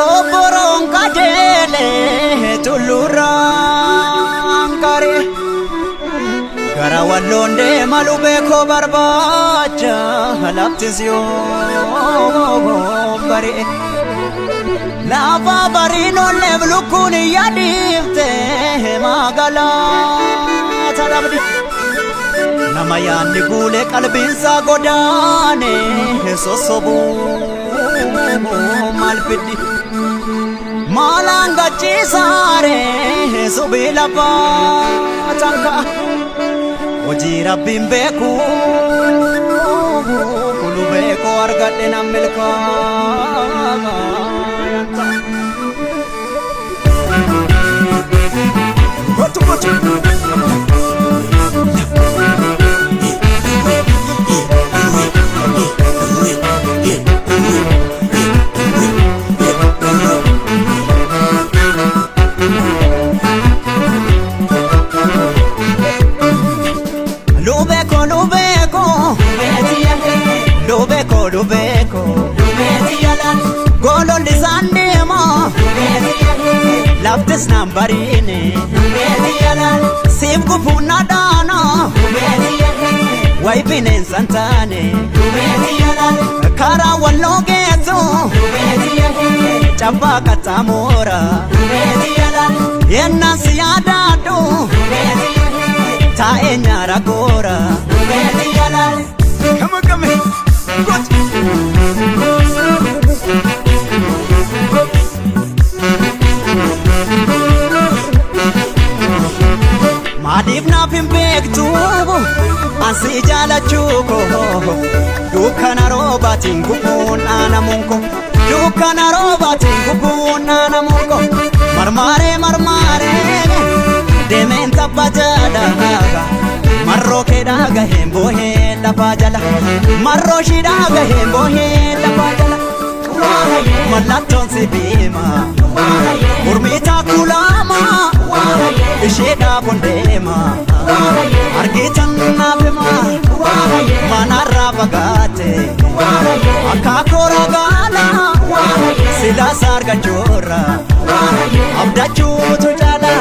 Obboroon qajeelee tulluurraan qaree gara walloon deema lubeekoo barbaacha laftis yoo bari'e. Lafa bariin olleef lukkuun yaadiifte magaalaa dhabdi. Nama yaadni guulee qalbiinsaa godaane sossobuu maal fiddi? Maalaan gachiisaare subii lafaa tanka'a. Hojii rabbiin beeku kulu beekoo argadhe nan milkaa'a. Gotu gotu. Lubeko lubeko lubeko lubeko gololli isaan deema laftis naan bariine siif gufuun na dhaana wayi bineensan taane karaa walloo geessu cabbaa qaxxaamuura yennaan si yaadaadhu taa'ee nyaara goora. Come on, come on. Good. Maaliif naaf hin beektu ansi jaalachuu koo dukkana roobaatiin gubuun dhaanamuun koo dukkana roobaatiin gubuun dhaanamuun koo marmaaree marmaaree deemeen tabba jala marroo keedhaa gaheen boohee lafaa jala marroo shidhaa gaheen boohee lafaa jala mallattoon si beema mormitaa kulaama isheedhaa bondeema argitan naaf hima manarraa fagaate akaakoo ragaala silaas argachuurra abdachuutu caala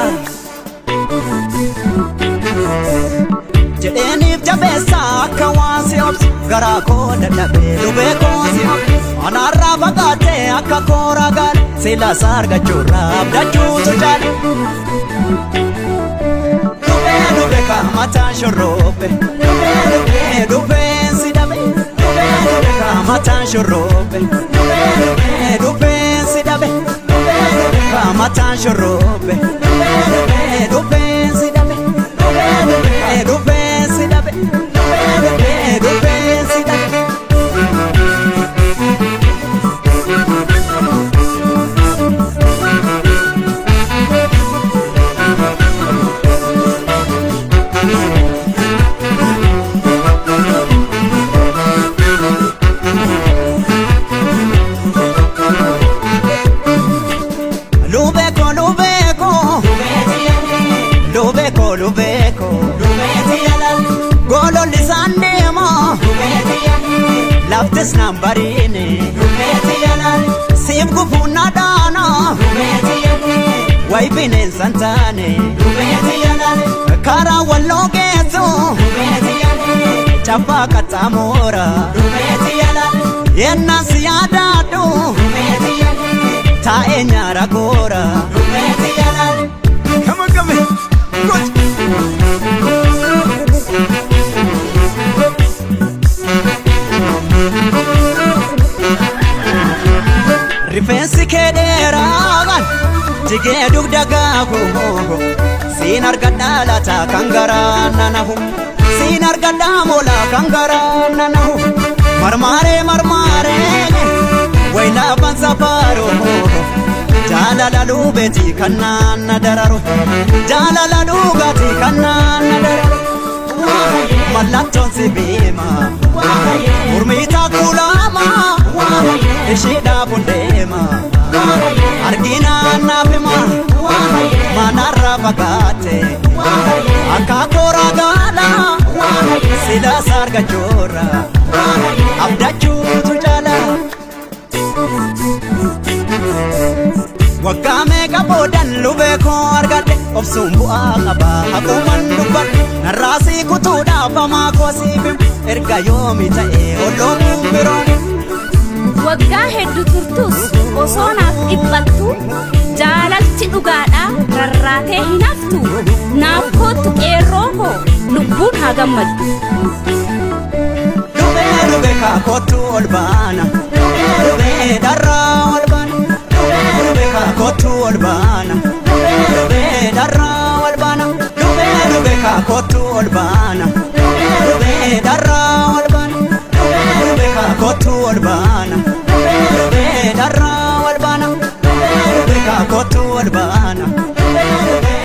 jedheeniif jabeessa akka waan si obsu garaa koo dadhabee lubee koo si obsu manarraa fagaate akka koo ragaala silaas argachuurra abdachuutu caala. Lubee lubee kaamataan shorrobe lubee lubee lubeen si dhabe lubee lubee kaamataan shorrobe lubee lubee lubeen si dhabe lubee lubee kaamataan shorrobe lubee lubee lubeen si dhabe lubee lubee lubeen si dhabe lubee lubee lubeen si dhabe. Lubeko lubeko lubeko lubeko gololli isaan deema laftis naan bariine siif gufuun na dhaana wayi bineensan taane karaa walloo geessu cabbaa qaxxaamuura yennaan si yaadaadhu taa'ee nyaara goora. Come on, come on. Good. Rifeensi kee dheeraan jigee dugda gaafu siin argadhaa laata kan garaa nanahu siin argadhaa moolaa kan garaa nanahu marmaaree marmaaree wayilaafan safaaroo jaalala lubeeti kan naanna dararu jaalala dhugaatii kan naanna dararu mallattoon si beema mormitaa kulaama isheedhaaf hundeema arginaan naaf hima manarraa fagaate akaakoo ragaala silaas argachuurra abdachuutu caala. Waggaa meeqa boodan lubee koo argadhe, obsuun bu'aa qaba haquuman dubbadhe. Narraasii kutuudhaaf hamaa koo siif himu, erga yoomi ta'e olloomuun biroon. Waggaa hedduu turtus osoo naaf dhiphattu, jaalalti dhugaadhaa rarraatee hin haftu. Naaf koottu qeerroo koo, lubbuun haa gammaddu. Lubee lubee kaakottu ol baana. Lubee lubee dharraa ol baana. Lubee lubee kaakottu ol baana. Lubee lubee dharraa ol baana. Lubee lubee kaakottu ol baana. Lubee lubee dharraa ol baana. Lubee lubee kaakottu ol baana. Lubee lubee dharraa ol baana. Lubee lubee kaakottu ol baana.